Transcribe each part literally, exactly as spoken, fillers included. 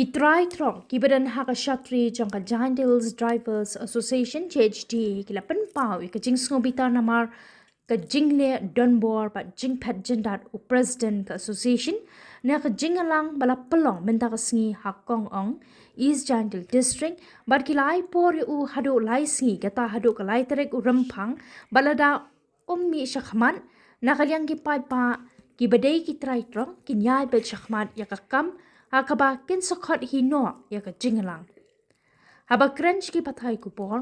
Ki trai trok kiba don ha ka shatri jong ka Jaintia Hills Drivers Association, J H D A, ki la pynpaw ïa ka jingsngewbitar namar ka jingleh donbor bad jingphet jyndat u President ka Association na ka jingïalang ba la pynlong mynta ka sngi ha Kong Ong, East Jaintia Hills District, bad ki la ai por ïa u haduh lai sngi, kata haduh ka lai tarik u Rymphang, bad lada um mih shakhmat, na ka liang ki paidbah kiba dei ki trai trok kin ïai peit shakhmat ïa ka kam ha kaba kin sa khot hi noh ïa ka jingïalang. Haba kren sha ki pathai khubor,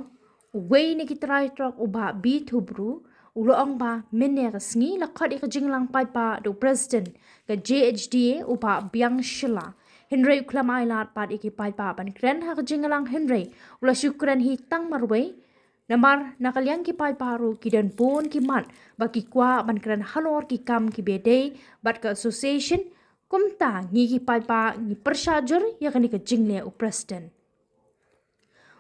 uwei na ki trai trok, u Bah B Thubru, u la ong ba mynne ka sngi la khot ïa ka jingïalang paidbah da u President ka J H D A, u Bah Biang Shylla. Hynrei u khlem ai lad pat ïa ki paidbah ban kren ha ka jingïalang, hynrei u la shu kren hi tang marwei, namar na ka liang ki paidbah ruh ki don bun ki mat ba ki kwah ban kren halor ki kam kiba dei bad ka association. Kumta ngi ki paidbah ngi pyrshah jur ïa kane ka jingleh u President.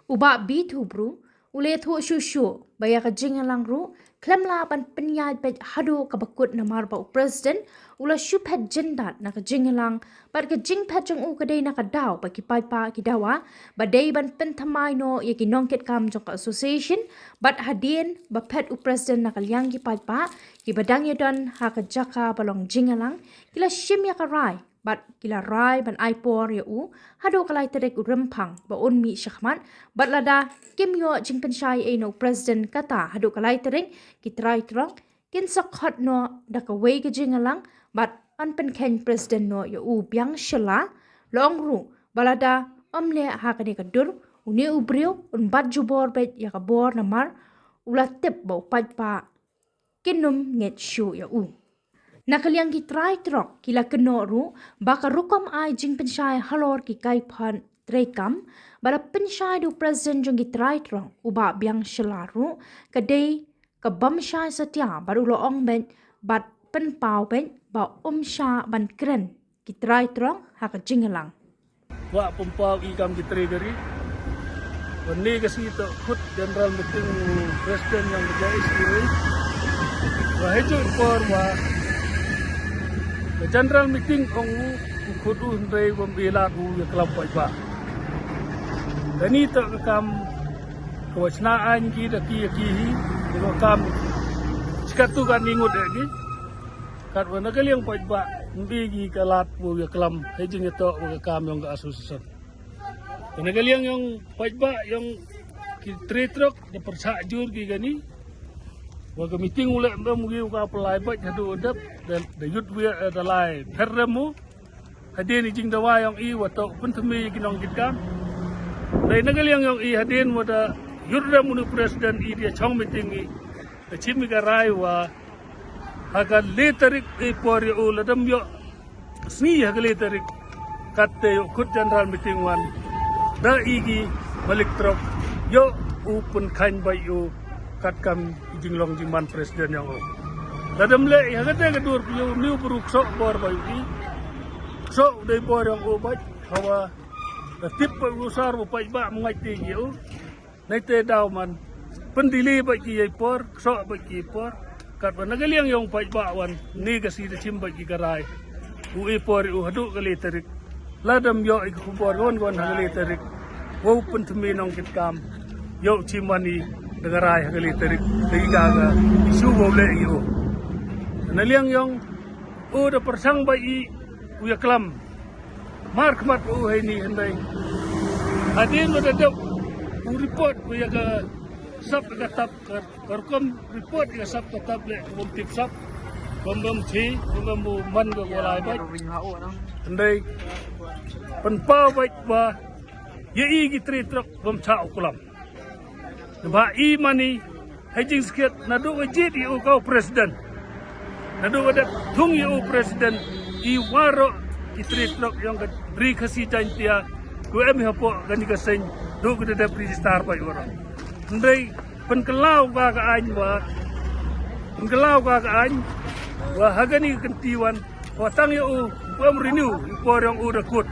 U Bah B Thubru u la ïathuh shuh shuh ba ïa ka jingïalang ruh khlem lah ban pynïaid beit haduh kaba kut namar ba u President u la shu phet jyndat na ka jingïalang, bad ka jingphet jong u ka dei na ka daw ba ki paidbah ki dawa ba dei ban pynthymmai noh ïa ki nongkitkam jong ka association, bad hadien ba phet u President na ka liang ki paidbah kiba dang ïadon ha ka jaka ba long jingïalang, ki la shim ïa ka rai bad ki la rai ban ai por ïa u haduh ka lai tarik u Rymphang ba un mih shakhmat, bad lada kim ïoh jingpynshai ei na u President, kata haduh ka lai tarik ki trai trok kin sa khot noh da kawei ka jingïalang bad yn pynkheiñ President noh ïa u Biang Shylla. La ong ruh ba lada ym leh ha kane ka dur, une u briew un bat jubor beit ïa ka bor namar u la tip ba u paidbah kin ym ngeit shuh ïa u. Na ka liang ki trai trok ki la kynnoh ruh ba ka rukom ai jingpynshai halor ki kaiphod treikam ba la pynshai da u President jong ki trai trok, u Bah Biang Shylla ruh, ka dei ka bym shai satia, bad u la ong beit bad pynpaw beit ba um shah ban kren ki trai trok ha ka jingïalang. Kwah pynpaw ïa i kam ki trai ka ri. Mynne ka sngi to khot general meeting u President jong ka J H D A. Wa hei ju i por wa ka general meeting ong u, u khot u hynrei bym i lad u ïa klam paidbah. Kane to ka kam ka wa shna aiñ ki da ki ïa ki hi, ïa ka kam. Shikatto katne ngut ïa ki. Katwa na ka liang paidbah, ym i ki ka lad u ïa klam hei jingïatoh wa ka kam jong ka association. Ka na ka liang jong paidbah jong ki trai trok da pyrshah jur ki kane. Wa ka meeting u leh ym em u ki u ka pynlai bad haduh u dep da, da yut wi, eh, da lai pher rem u. Hadien i jingdawa jong i wa to pynthame ki nongkitkam. Dei na ka liang jong i hadien wa da yut rem u nu President i da shong meeting i. Da chim i ka rai wa ha ka le tarik i por ïa u, lada ym ïoh sngi ha ka le tarik, katte ïoh khot general meeting wan da i ki malik trok, ïoh u pynkheiñ bad ïoh katkam i jinglong jingman President jong u. Lada ym leh i ha kate ka dur, ïoh ni u bru ksoh bor bad ïoh i ksoh dei bor jong u bad hawa da tip bad u sar u paidbah myngaiti ïa u. Nai te daw man pyndili bad ki ïa i por, ksoh bad ki ïa i por. Katwa na ka liang jong paidbah wan ni ka sngi da chim bad ki ka rai. U i por u haduh ka le tarik. Lada ym ïoh i ka khubor gon gon ha ka le tarik, wow pynthame nongkitkam, ïoh chim wan i da ka rai ha ka le tarik. Da i ka ka i shu wow leh i u. Na liang jong u da pyrshang bad i u ïa klam. Mar khmat u hei ni hynrei hadien u da dep u report u ïa ka sap ka tap ka, ka rukom report ïa ka sap ka tap leh ka bym tip sap, bym bym thi, bym bym u man ka ko lai bad. Hynrei pynpaw bad ba ïa i ki trai trok bym chah u klam. Ba i mani hei jingskhiat naduh ka jied ïa u ka u President. Naduh ka dep thung ïa u President, i waroh ki trai trok jong ka Ri Khasi Jaiñtia, ku em hapoh kani ka seng, duh ka dep register bad waroh. Hynrei pynkylla ka ka aiñ wa, pynkylla ka ka aiñ wa ha kani ka kynti wan, wa tang ïa u, u em renew i por jong u da kut.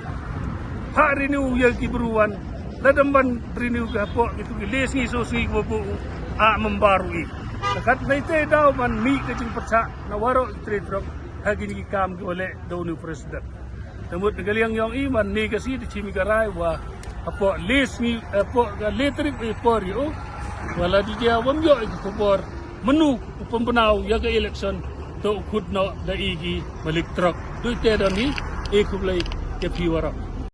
Ha renew ïa ki bru wan, lada ym ban renew ka hapoh kitu ki le sngi so sngi ki ba buh u, a member u i. Ka kat nai te daw ban mih ka jingpyrshah na waroh ki trai trok ha kini ki kam ki wa leh da u ni u President. Te mut na ka liang yong i man ni ka si te chim i ka rai wa apo le sngi apo ka le trik i por yo. Wa la di ja wam yo i ka khubor menu u pembenau ya ka election to u khut no da i ki malik trok. Dui te da ni e khublei ke pi warok.